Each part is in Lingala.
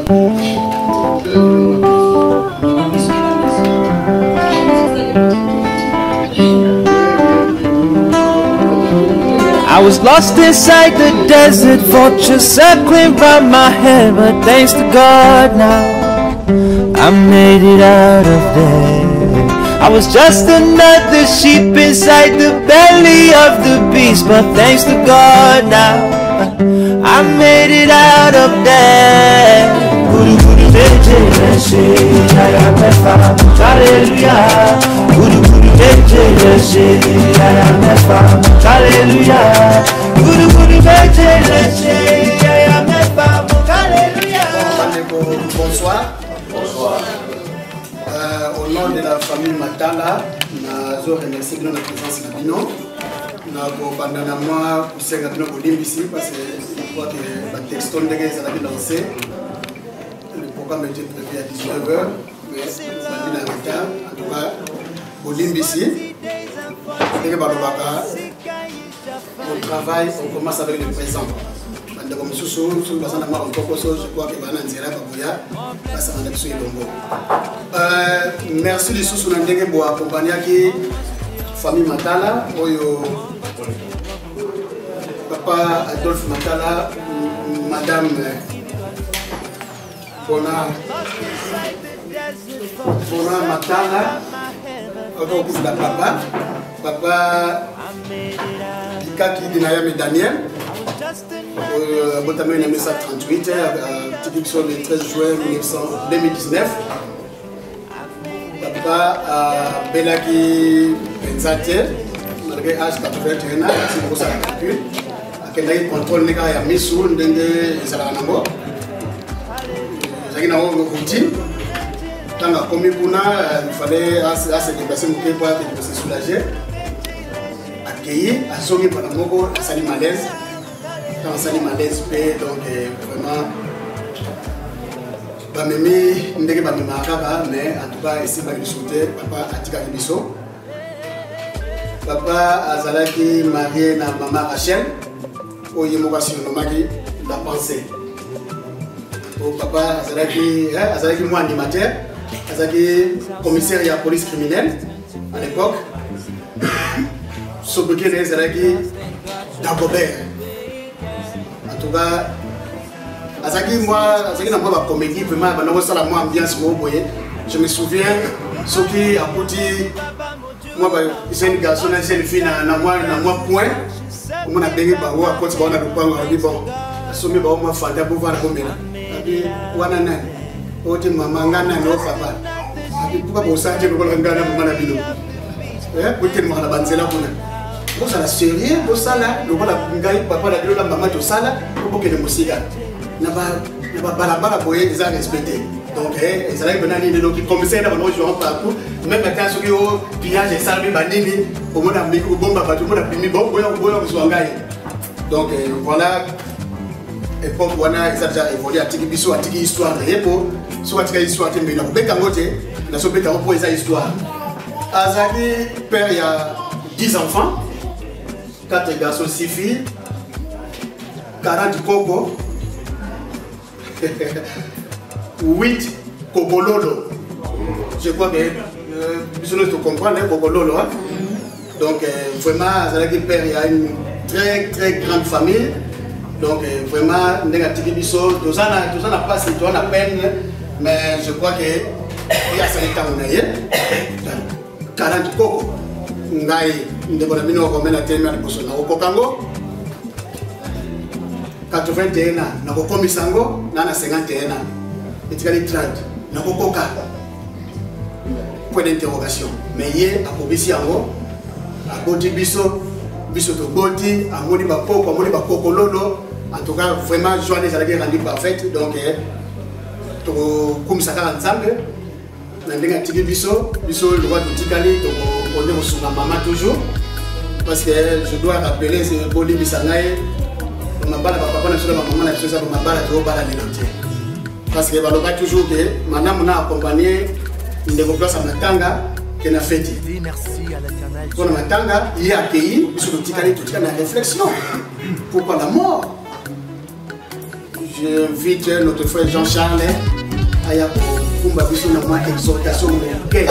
I was lost inside the desert, vultures circling round my head, but thanks to God now, I made it out of there. I was just another sheep inside the belly of the beast, but thanks to God now, I made it out of there. Gudu gudu méje lẹ ṣe yàyà mẹ́fà, hallelujah. Gudu gudu méje lẹ ṣe yàyà mẹ́fà, hallelujah. Gudu gudu méje lẹ ṣe yàyà mẹ́fà, hallelujah. Bonsoir. Bonsoir. Au nom de la famille Matala, nazo remercier bino na présence na bino. Nakobanda na mwa kosenga bino bolimbisi parce que je crois que batexto ndenge ezalaki lancé, le programme était prévu à 19h, mais bandi na retard. En tout cas, bolimbisi. Ndenge balobaka, au travail, on commence avec le présent. Bandeko mosusu soki baza na mwa nkokoso, je crois ke baa na nzela baboya basanga na biso elongo. Merci lisusu na ndenge boakompagnaki famille Matala oyo, papa Adolphe Matala, madame Bona Matala, akokufula papa Dikaki Dinayame Daniel, abotami na 1938, atiki biso le 13 juin 2019. Papa abelaki mpenza te malgré âge 81 ans. Asi kosala calcul, akendaki contrôle nde kaka ya misu ndenge ezalaka nango, ezalaki nango routine. Ntango akomi kuna, il fallait ase déplacer moke po akende kose soulager. Akei, azongi mbala moko asali malaise. Ntango asali malaise mpe, donc vraiment bamemi ndenge bamemaka kaka, mais en tout cas esimbaki biso te, papa atikaki biso. Papa azalaki marié na mama Rachel oyo ye moko asurnomaki La Pensée. O papa azalaki mwa animateur, azalaki commissaire ya police criminelle à l'époque. Sobriquet na ye ezalaki Dagobert. En tout cas, azalaki na mwa bacomédie, vraiment banda kosala mwa ambiance moko boye. Je me souviens, soki akuti mwa ba jeune garçon na jeune fille na mwa point, omona ndenge bango akoti bango na lopango, alobi: "Bon, asombi bango mwa Fanta, bovanda bomela." Abi: "Wana nani oyo te? Mama nga nani o papa?" Abi: "Puka bosala te lokola ngai na mama na bino, botelemaka na banzela kuna. Bozala sérieux, bosala lokola ngai papa na bino na mama tosala po bokende mosika na babalabala boye, eza respecté." Donc ezalaki mpena nini, donc commissaire na bango jouant partout, même ata soki o pillage esalami banini, omona miki kobomba bato, omona bimi bon boya boya kozwa ngai. Donc voilà, époque wana eza déjà évolue. Atiki biso, atiki histoire na ye, po soki atika histoire te, mbeli nakobeta yango te, nazobeta yango mpo eza histoire. Azali père ya 10 enfants, 4 garçons, 6 filles, 40 koko, 8 kokololo. Je crois que biso nyonso tocomprendre kokololo, hein? Donc vraiment azalaki père ya une très très grande famille. Donc vraiment, ndenge atiki biso, toza na mpasi, toza na peine, mais je crois que ye asali ntango na ye. 40 koko, ngai ndeko na bino okomena telemi na liboso, nakokoka ngo 81 ans, nakokomisa yango na 51 ans, etikali 30, nakokoka? Point d'interrogation. Mais ye akobisi yango, aboti biso, biso toboti, amoni bakoko, amoni bakokololo. En tout cas, vraiment joie ezalaki rendu parfaite. Donc tokokumisa kaka Nzambe na ndenge atiki biso. Biso lokwa totikali, tokonde kosunga mama toujours, parce que je dois rappeler, bolimbisa ngai, mabala bapapa na biso na bamama na biso eza bamabala tozobala lelo te, parce que baloba toujours ke manamu na accompagner ndeko place ya matanga ke na feti. Mpona matanga ye akei, biso totikali na réflexion: pourquoi la mort? J'invite notre frère Jean-Charles aya kokumba biso na mwa exhortation moke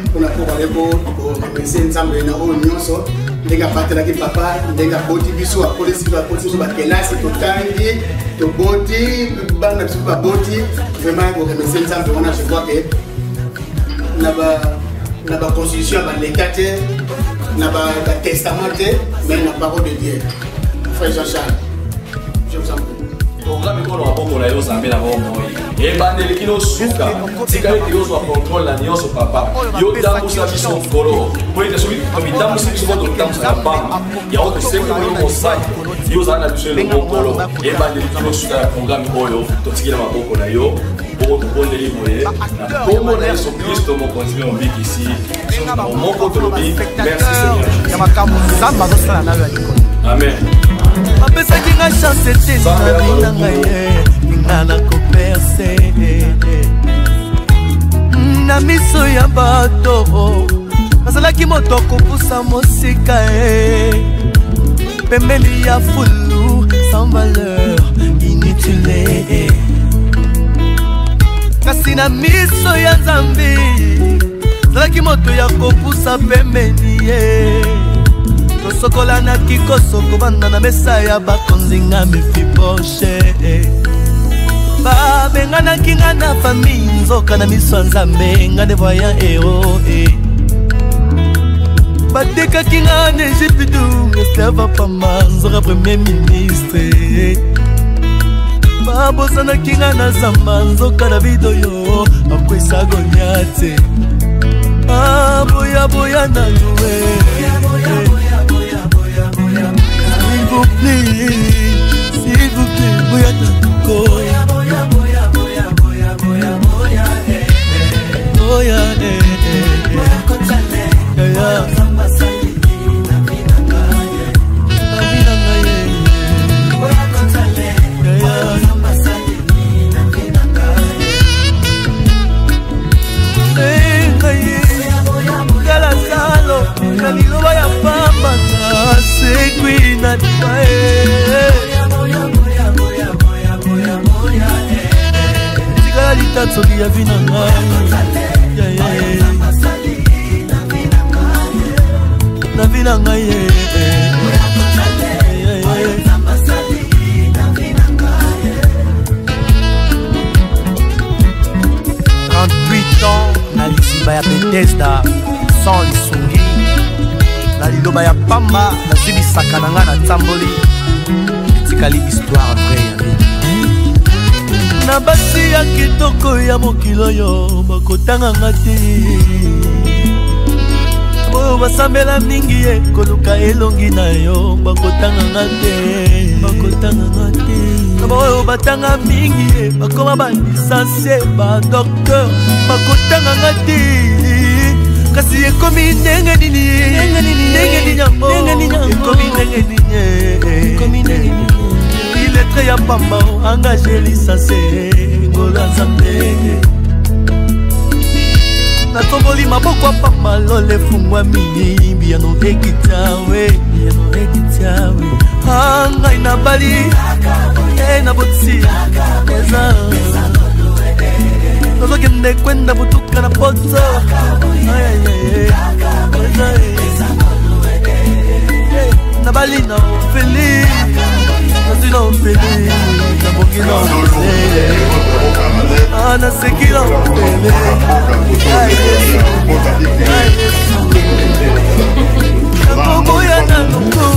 mpona mpo bale koremercie Nzambe na oyo nyonso ndenge abatelaki papa, ndenge aboti biso, akolisi biso, akolisi biso bakelasi, totangi, toboti bana biso baboti. Vraiment koremercie Nzambe wana, je crois que na baconstitution ya baleta te, na batestament te, mais na parole de Dieu. Frère Jean-Charles, je vous en prie. Programme ekolo maboko na yo, Nzambe na bomoi, ebandeli kino suka, tika ete yozwa contrôle na nyonso. Papa, yo tambusa biso, Nkolo, po ete soki tomitambusi biso mpo totambusa na pamba yango. Tosengi Molimo Mosantu, yo ozala na biso elongo, Nkolo, ebandeli kino suka ya programme oyo totiki na maboko na yo. Bongo tobondeli boye na nkombo na Yesu Kristo, Mokonzi mpe Mobikisi. Moko tolobi merci Seigneur. Ya makambo Nzambe azosala nayo ya likolo. Amen. Bapesaki nga chance te na vie na ngai ye, nga na kopercer na miso ya bato. Nazalaki moto akopusa mosika e pembeni ya fulu, sans valeur, inutile. Kasi na miso ya Nzambe nazalaki moto ya kopusa pembeni ye. Tosokolanaki koso, kobanda na mesa ya bakonzi. Nga Mefiboshete, babenganaki nga na famille, nzoka na miso ya Nzambe nga nde voyant héros. Batekaki nga na Egypte, esclave pamba, nzoka premier ministre. Babosanaki nga na zamba, nzoka David oyo akwesa Goliate. Boya, boya nanu. S'il vous plaît, s'il vous plaît, boya nanuko. Boya, eh, eh, eh. Yeah, yeah. Na vie na ngai, eh. Yeah, yeah. Eh, ngai nga Lazalo, na liloba ya pamba nasekwi na liwa e. Tikala litatsoki ya vie na ngai. Yeah, yeah. Na vie na ngai, eh, eh. Yeah, yeah. 38 ans na liziba ya Betesda sans lisungi. Na liloba ya pamba nazwi bisaka na ngai, natamboli, etikali histoire vraie ya vie. Na basi ya kitoko ya mokili oyo bakotanganga te, oyo basambela mingi ye koluka elongi na yo bakotanganga te, bakotanganga te. Na baoyo batanga mingi ye bakoma balicencié, badocteur, bakotanganga te. Kasi ekomi ndenge nini? Ndenge nini yango? Ekomi ndenge nini? Illettré ya pamba engagé, licencié, ngolo ya Nzambe. Natomboli maboko ya pamba, lola efungwami, biyano ekitawe, biyano ekitawe. Ngai nabali e naboti eza, nazokende kwenda butuka na poto. Eza nabali na ofeli, nazwi na ofeli, nabongi na ofele, naseki na ofele. Nakoboya nanuku.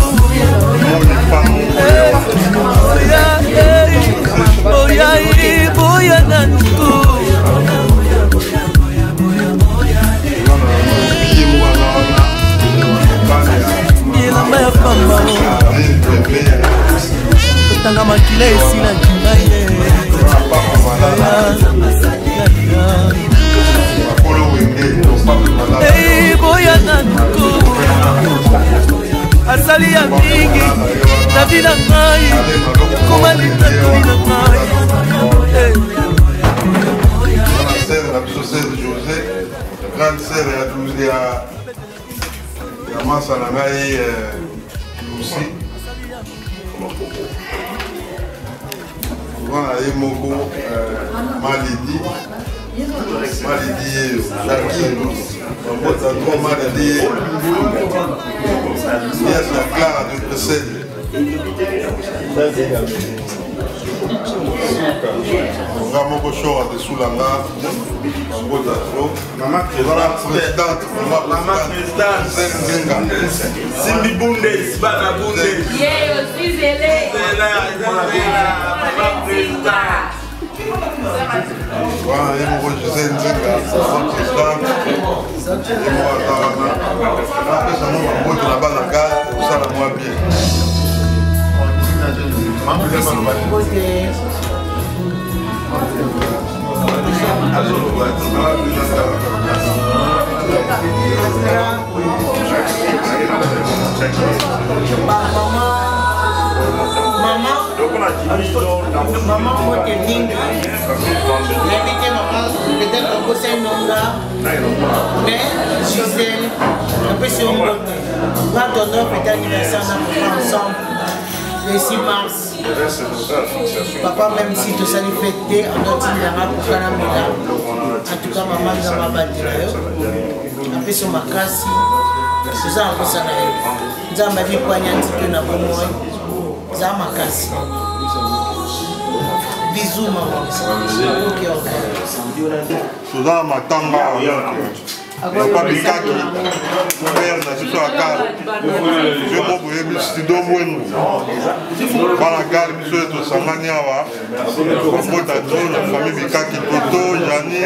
Boya, boya nanuku. Elamba ya pamba, totanga makila esilaki ngai ye. Boya nanuku, asali ya mingi na vie na ngai, koma litatoli na ngai. Sœur na biso, sœur José, grande sœur ya masa na ngai Lucie. Toza na ye moko Malidi. Malidi yeyo. Jackie. Bambota trop Malidi yeyo. Nièce ya Clara de Bruxelles. Nga moko shora de Soulanga. Bambota trop. Toza na présidente. Mama présidente. Ngenga. Simbi Bundes, bana Bundes. Yeyo, Zizele. Mama présidente. Wana ye moko Gisele Nzinga, mama présidente. Ye moko aza wana. Napesa mwa bambote na bana ga kosala mwa bien. Mama mbote mingi, nayebi te mama, peut-être okosai nonga, mais Gisèle, napesi yo mbote. Nga tonton fete anniversaire na papa ensemble le 6 mars. Papa, même si tosali fete te, andotindelanga koka na mela. En tout cas mama, Nzambe abatela yo, apesi yo makasi, toza na posa na yo. Nzambe abipwanya ntike na bomoi, za makasi. Bisous maman. Ok, ok. Toza na matanga papa Bikaki, père na biso ya kala, yo moko boyebi studio Mbwengu, bana gare biso oyo tosangani awa bambota to na famille Bikaki, Toto Jani,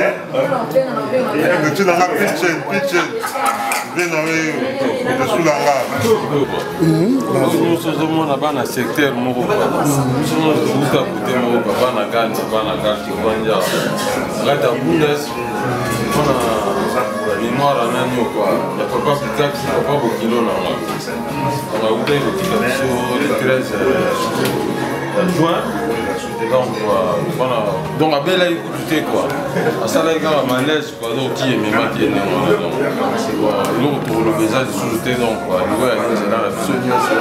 petit nanga Pichen Pichen, vie na yo esulanga. Nyonso ozomona bana secteur moko, biso nyonso touta kote moko, bana gare na bana gare, tovandi awa na kati ya Bundes mpona mémoire ya nani oyo kua ya papa Bikaki, papa bokilo na nga. Donc akutaki kotika biso le 13 juin. Donc mpona donc abelaki kutu te kua, asalaki kaka malaise kua, donc ti ememaki ye ndenge wana. Donc eloko tokoloba eza lisusu te. Donc liwa ya nzela na biso nyonso,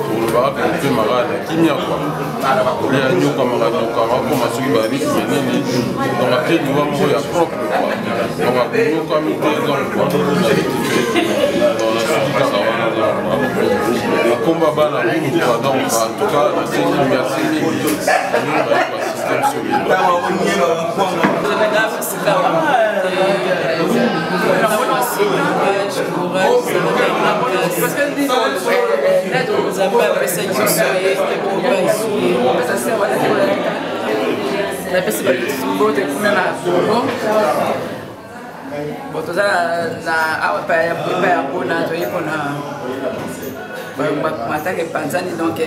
tokolobaka mpe mopemaka na kimia kua, olia nyokamaka nyokama akoma soki barythme nini. Donc ate liwa moko ya propre kua, donc akonyokami te. Donc kua donc nasuki kaka wana. Donc akomba bana bulu kua. Donc en tout cas nasengi merci mingi banio baye koassiste biso lelo. Napesi bato mbote kuna na Congo. Bon, toza na awa epai ya mpona toye mpona matanga epanzani. Donc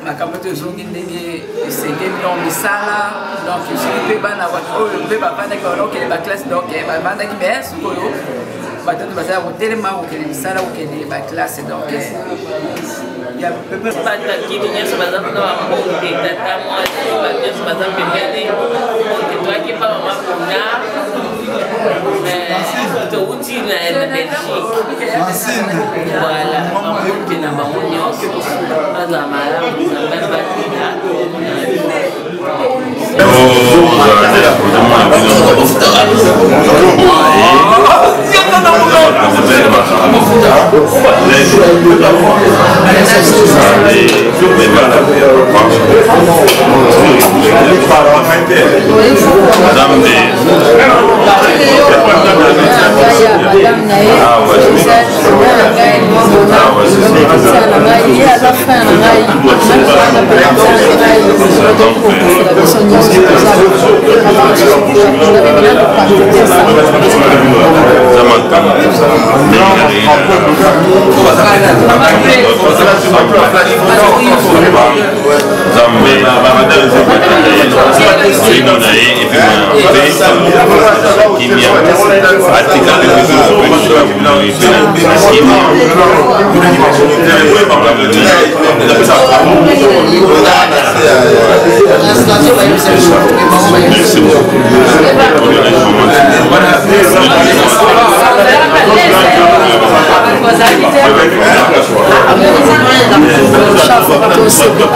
makambo to ezongi ndenge esengeli, donc misala, donc soki mpe bana oyo mpe bavandaki bana okende baclasse, donc bavandaki, mais sikoyo bato to bazala kotelema, kokende misala, kokende baclasse. Donc bato akimi nyonso baza kuna, bambote tata mwasi, bato nyonso baza pembeni, mbote. Toyaki mpa mama kuna, touti na Belgique. Voilà, bambote na bango nyonso, bazala malamu, Nzambe abatela. Madame na ye na ngai, na ngai, ye aza fin na ngai, na biso nyonso. Nzambe molimo na ye epema mpe kimia, atika mpe biso na kimia. Merci beaucoup. Tosepela.